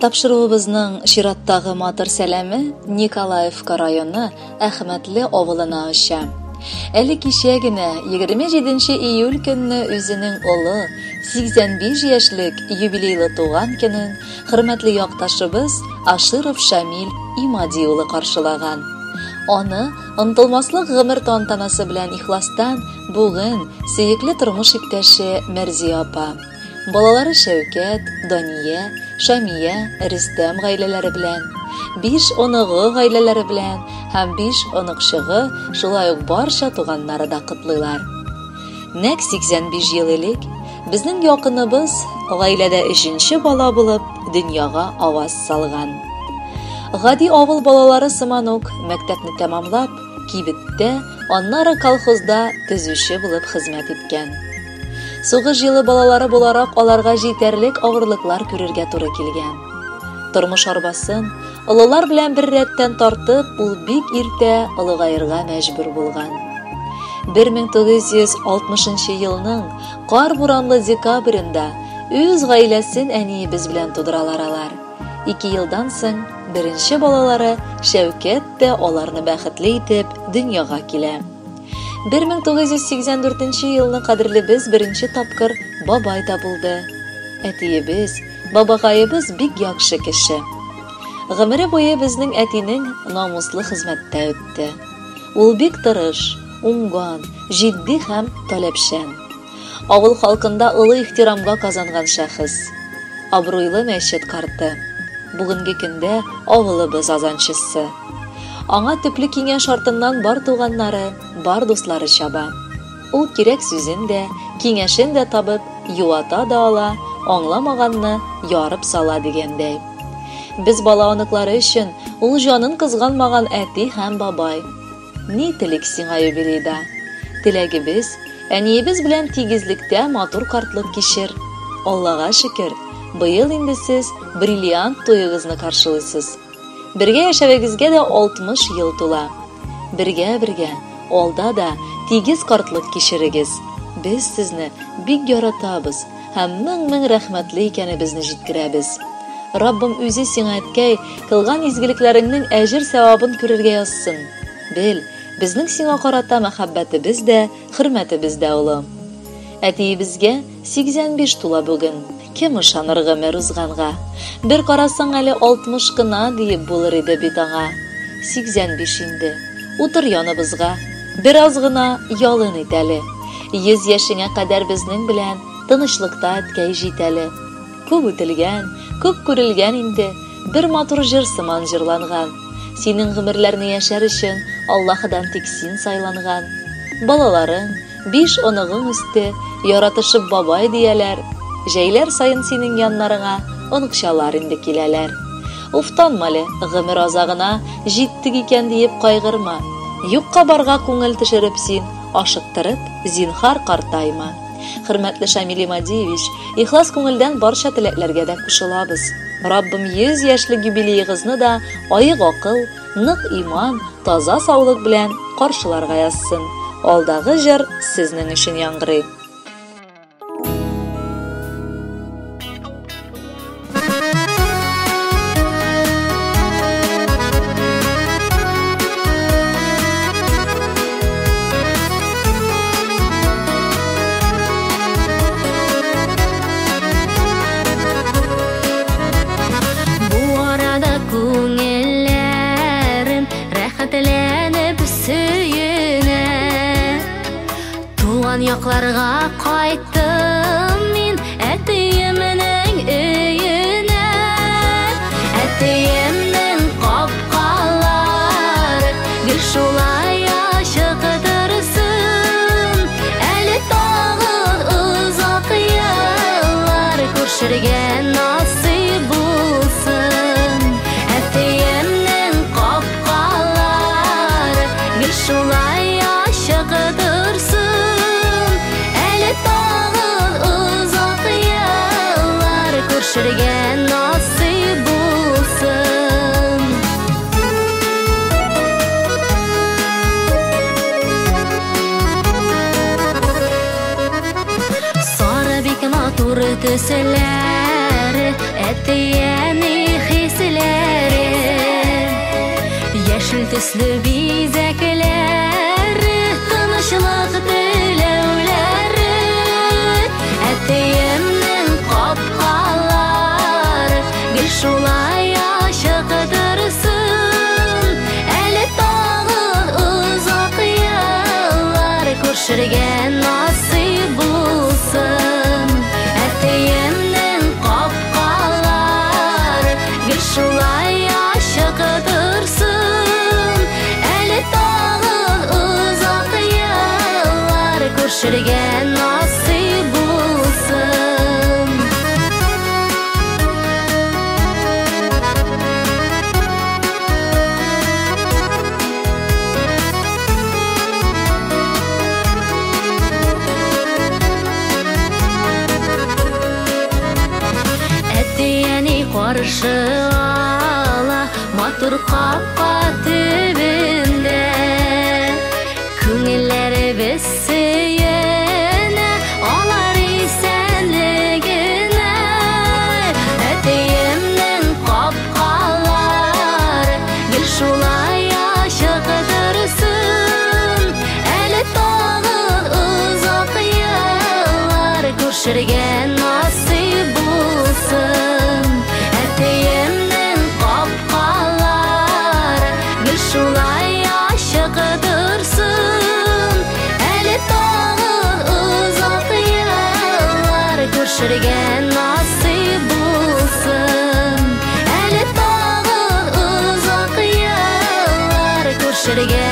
Тапшыруыбызның чираттагы матур сәламе Николаевка районы Әхмәтле авылына оча. Әле кичә генә, 27 июль көнне үзенең олы, 85 яшьлек юбилейлы туган көнен хөрмәтле якташыбыз Аширов Шамил Имади улы каршылаган. Аны онытылмаслык гомер тантанасы белән ихластан бүген сөекле тормыш иптәше Мәрзия апа, Балалары Шәүкәт, Дания, Шамия, Рөстәм гаиләләре белән, биш оныгы гаиләләре белән һәм биш оныкчыгы, шулай ук барча туганнары да котлыйлар. Нәкъ 85 ел элек безнең якыныбыз гаиләдә өченче бала булып дөньяга аваз салган. Гади авыл балалары сыман ук мәктәпне тәмамлап, кибеттә, аннары колхозда төзүче булып хезмәт иткән. Сугыш елы балалары буларак аларга җитәрлек авырлыклар күрергә туры килгән. Тормыш арбасын олылар белән бер рәттән тартып, ул бик иртә олыгаерга мәҗбүр булган. 1960 елның кар буранлы декабрендә үз гаиләсен әниебез белән тудыралар алар. Ике елдан соң беренче балалары Шәүкәт тә аларны бәхетле итеп дөньяга килә. 1984 елны кадерлебез беренче тапкыр бабай да булды. Әтиебез, бабакаебыз бик яхшы кеше. Гомере буе безнең әтинең намуслы хезмәттә үтте. Ул бик тырыш, уңган, җитди һәм таләпчән. Авыл халкында олы ихтирамга казанган шәхес. Абруйлы мәчет карты. Бүгенге көндә авылыбыз азанчысы. Аңа төпле киңәш артыннан бар туганнары, бар дуслары чаба. Ул кирәк сүзен дә, киңәшен дә табып, юата да ала, аңламаганны ярып сала дигәндәй. Без бала оныклары өчен ул җанын кызганмаган әти һәм бабай. Ни телик сиңа юбилейда? Теләгебез, әниебез белән тигезлектә матур картлык кичер. Аллага шөкер, быел инде сез бриллиант туегызны каршылыйсыз. Бергә яшәвегезгә дә 60 ел тула. Бергә-бергә, алда да тигез картлык кичерегез. Без сезне бик яратабыз һәм мең-мең рәхмәтле икәнебезне җиткерәбез. Раббым үзе сиңа, әткәй, кылган изгелекләреңнең әҗер-сәвабын күрергә язсын. Бел, безнең сиңа карата мәхәббәтебез дә, хөрмәтебез дә олы. Әтиебезгә 85 тула бүген. Кем ышаныр гомер узганга? Бер карасаң әле 60 кына диеп булыр иде бит аңа. 85 инде. Утыр яныбызга. Бераз гына ялын ит әле. 100 яшеңә кадәр безнең белән тынычлыкта әткәй җит әле. Күп үтелгән, күп күрелгән инде, бер матур җыр сыман җырланган. Синең гомерләрне яшәр өчен Аллаһыдан тик син сайланган. Балаларың, биш оныгың үсте, яратышып бабай дияләр. Җәйләр саен синең яннарыңа оныкчалар инде киләләр. Уфтанма әле, гомер азагына җиттек икән диеп кайгырма. Юкка барга күңел төшереп син, ашыктырып, зинһар картайма. Хөрмәтле Шамил Имадиевич, ихлас күңелдән барча теләкләргә дә кушылабыз. Раббым 100 яшьлек юбилеегызны да аек акыл, нык иман, таза саулык белән каршыларга язсын. Алдагы җыр сезнең өчен яңгырый. Бу арада күңелләрем рәхәтләнеп сөенә. Туган якларга кайттым мин әтиемнең өенә. Әтиемнең капкалары гел шулай ачык торсын. Әле тагын озак еллар күрешергә насыйп булсын. Әтиемнең капкалары гел шулай ачык торсын. Әле тагын озак еллар күрешергә насыйп булсын. Сары бик матур төсләре, әти-әни хисләре, яшел төсле бизәкләре, тынычлык теләүләре. Әтиемнең капкалары гел шулай ачык торсын, әле тагын озак еллар күрешергә насыйп булсын. Әтиемнең капкалары гел шулай ачык торсын, әле тагын озак еллар күрешергә насыйп булсын. Әти-әни каршы ала матур капка төбендә, күңелләребез сөенә алар исәнлегенә. Әтиемнең капкалары гел шулай ачык торсын, әле тагын озак еллар күрешергә насыйп булсын. Әтиемнең капкалары гел шулай ачык торсын, әле тагын озак еллар күрешергә насыйп булсын. Әле тагын озак еллар күрешергә